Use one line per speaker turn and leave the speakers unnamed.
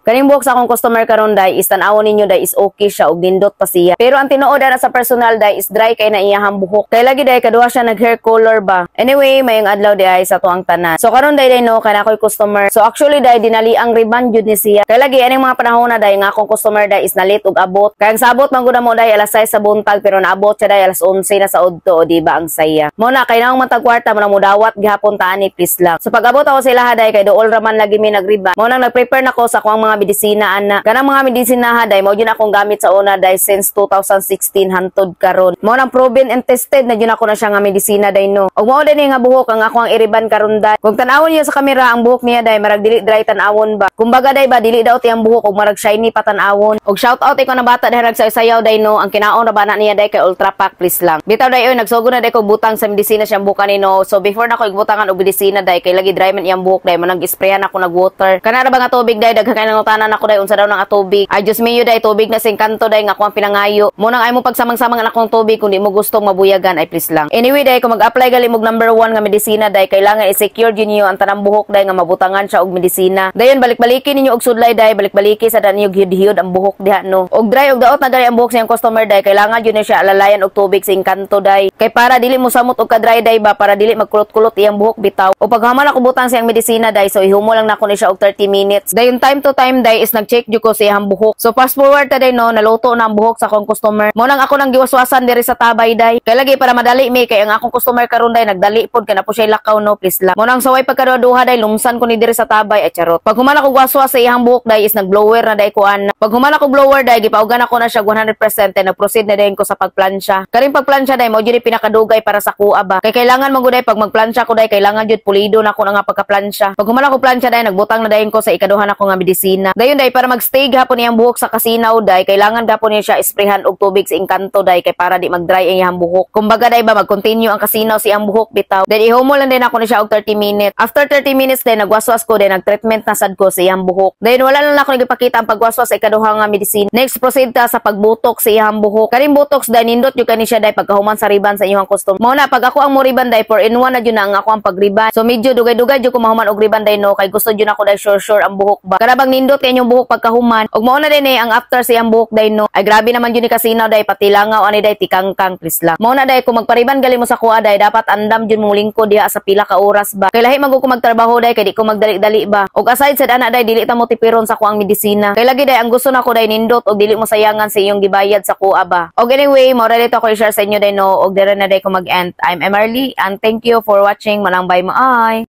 Kaning buhok sa akong customer karon, day, is tan-awon ninyo, day, is okay siya ug nindot pa siya. Pero ang tinuod ana sa personal, day, is dry kay na iyahang buhok. Kay lagi, day, kaduha siya nag hair color ba. Anyway, maayong adlaw diay sa atuang tanan. So karon, day, day no, kay naa koy customer. So actually, day, dinali ang riban jud ni siya. Kay lagi aning mga panahon na, day, nga akong customer, day, is nalit og abot. Kay ang sabot man gud mo, day, alas 6 sa buntag, pero naabot siya, day, alas 11 na sa udto, o di ba ang saya? Mo na kay naong matag kwarta mo na mudawat gihapon ta ani, please lang. So pag-abot ako sa ilaha, day, kay duol ra man lagi mi nagriban. Mo nang nag-prepare nako sa akong mga medisina ana. Kanang mga medisina ha, day, mao jud akong gamit sa una, day, since 2016 hantod karon. Mo nang proven and tested na jud ako na siya nga medisina, day, no. Ug mao din nga buhok ang ako ang iriban karon, day. Kung tan-awon niyo sa kamera ang buhok niya, day, marag dili dry tan-awon ba. Kumbaga, day ba, dili daw tiyang buhok ug marag shiny pa tan-awon. Ug shout out ko na bata dahil nagsayaw, day, no, ang kinaon ra ba na niya, day, kay Ultra Pack, please lang. Bitaw, day, oy, nagsugod na day ko butang sa medisina siyang buhok kanino. So before na ko igbutangan og medisina, day, kay lagi dry man iyang buhok, day, mo nang gisprayan ako nag water. Kana ra ba nga tubig, day, daghan kay nangutanan ako, day, unsa daw nang tubig. Ay, Diyos mio, day, tubig na sa Engkanto, day, nga ako ang pinangayo. Mo nang ay mo pagsamang-samang ang akong tubig kung di mo gustong mabuyagan ay please lang. Anyway, day, kung mag-apply gali mo number 1 nga medisina, day, kailangan i-secure jud niyo ang tanang buhok, day, nga mabutangan siya og medisina. Dayon balik-baliki ninyo og sudlay, day, balik-baliki sa dan ninyo hiyud-hiyud ang buhok diha, no. Og dry og daot na gali ang buhok sa iyang customer, day, kailangan jud niya siya alalayan og tubig sa Engkanto, day. Kay para dili mo samot og ka-dry, day ba, para dili magkulot-kulot iyang buhok bitaw. O paghaman ako butang sa iyang medisina, day, so ihumo lang nako ni siya og 30 minutes. Dayon time to time, day, is nag-check jud ko sa iyang buhok. So fast forward ta, day, no, naluto na ang buhok sa akong customer. Mo nang ako nang giwaswasan diri sa tabay, day. Kay lagi para madali mi, kay ang akong customer karon, day, nagdali pod kay na po siya lakaw, no, please lang. Mo nang saway pagkaduha, day, lumsan ko ni diri sa tabay, ay charot. Pag human ako waswas sa iyang buhok, day, is nag-blower na day ko ana. Pag human ako blower, day, gipaugan ako na siya 100% and nag-proceed na dayon ko sa pagplansya. Karing pagplansya, day, mao jud ni pinakadugay para sa kuha ba. Kay kailangan man gud, day, pag magplansya ko, day, kailangan jud pulido na ako na nga pagkaplansya. Pag human ako plansya, day, nagbutang na dayon ko sa ikaduha nako nga medisina. Dayon, day, para magstay gihapon iyang buhok sa kasinaw, day, kailangan gapon niya siya isprayhan og tubig sa Engkanto, day, kay para di mag-dry ang iyang buhok. Kumbaga, day ba, mag-continue ang kasinaw sa iyang buhok bitaw. Then ihumo lang din ako ni siya og 30 minutes. After 30 minutes, day, nagwaswas ko, day nag-treatment na sad ko sa iyang buhok. Then wala lang ako nagipakita ang pagwaswas sa ikaduha nga medisina. Next, proceed ta sa pagbutok sa iyang buhok. Kaning botox, day, nindot jud kani siya, day, pagkahuman sa riban sa iyang customer. Mao na pag ako ang moriban, day, 4 in 1 na jud na ang ako ang pagriban. So medyo dugay-dugay jud ko mahuman og riban, day, no, kay gusto jud ako, day, sure sure ang buhok ba. Kana bang nindot kay inyong buhok pagkahuman. Ug mao na din eh ang after sa iyang buhok, day, no. Ay, grabe naman jud ni kasinaw, day, pati langaw ani, day, tikangkang, please lang. Mao na, day, kung magpariban gali mo sa kuha, day, dapat andam jud mo lingkod diha sa pila ka oras ba. Kay lahi man gud ko magtrabaho, day, kay di ko magdali-dali ba. Ug aside sa ana, day, dili ta mo tipiron sa kuang medisina. Kay lagi, day, ang gusto nako, day, nindot og dili mo sayangan sa iyong gibayad sa kuha ba. Og anyway, mao ra dito ko i-share sa inyo, day, no, og dira na day ko mag-end. I'm Emerly and thank you for watching. Manang bye mo ay.